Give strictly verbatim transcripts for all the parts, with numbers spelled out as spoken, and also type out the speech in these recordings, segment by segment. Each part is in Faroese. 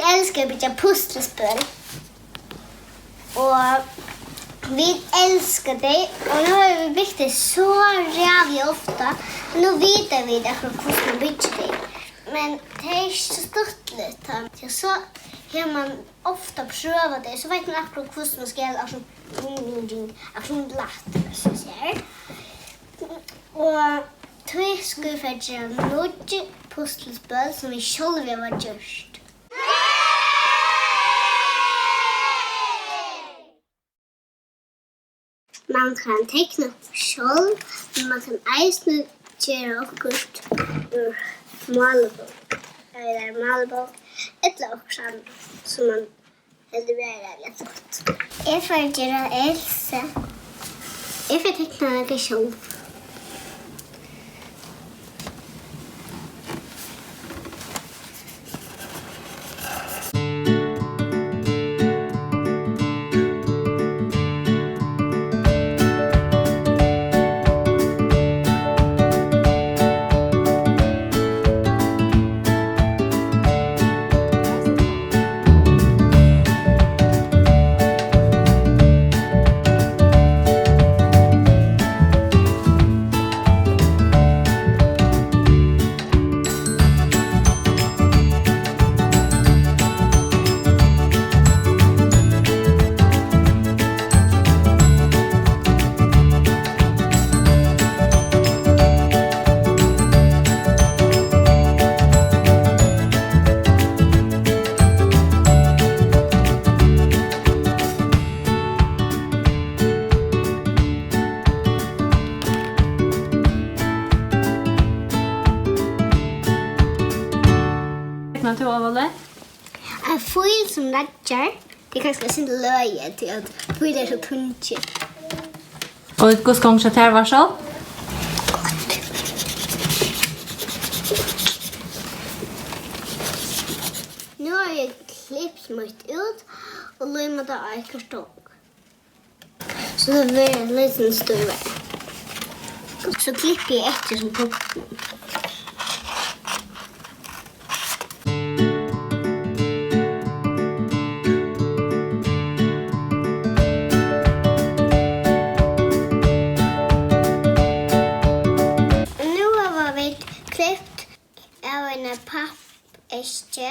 Elska at byggja puslispøl. Og vit elska tey. Og nú hava vit bygt tey so ræðuliga ofta. Nú vita vit akkurát, hvussu man byggir tey. Men tað er ikki so stuttligt, tá. Ja, so hevur man ofta prøvað tey, so veit man akkurát, hvussu man skal, akkurát, akkurát lætt, so sær. Og tí skulu vit fara at gera nýggj puslispøl, sum vit sjálvi hava gjørt. Man kann tekna sjálv, men man kann eisini gera okkurt úr málbók, ella málbók, ella okkurt annað, sum man heldur vera ræðuliga flott. Eg fari at gera Elsu. Eg fari at tekna nakað sjálv. Teknar tú, Óli? Ein fíl sum leggjar. Tað er kanska eitt sindur løgið, tí at fílar eru so tungir. Og hvussu gongur hjá tær, Varsa? Nú havi eg klipt mítt út og límað tað á eitt kartong. So tað verður ein lítil støðari. So klippi eg eftir sum punktum. Nú hava vit klipt av eini pappeskju,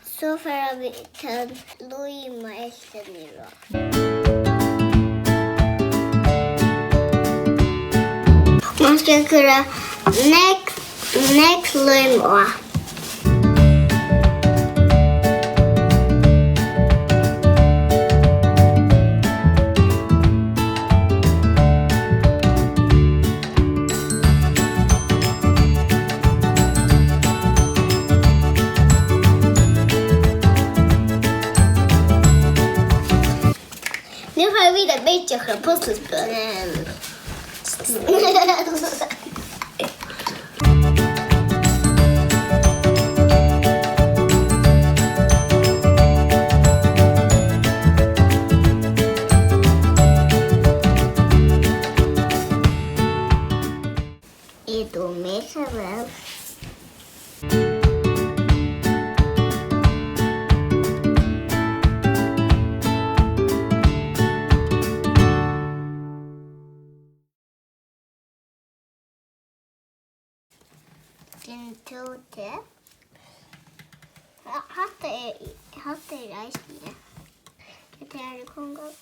so fara vit at líma helvtina niður á. Man skal koyra nógv, nógv lím á. Nú fara vit at byggja okkara puslispøl. Eg dugi mega væl. Finn tú teg? Ha-, hatta er, hatta er eisini. Hetta er kongur.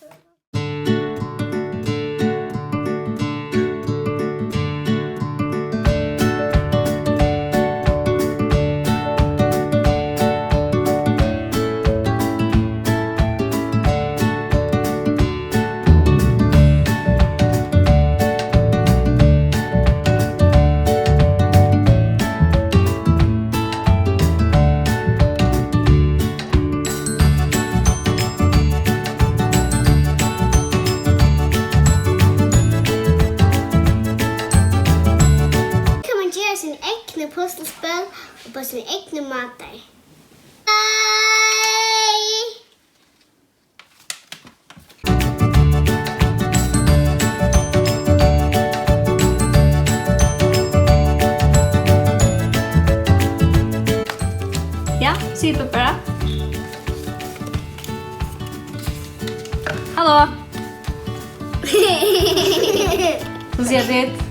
Kann man gera sín egnu puslispøl upp á sín egnu mátar. Bye! Ja, sig bara. Halló. Hvussu siga tit?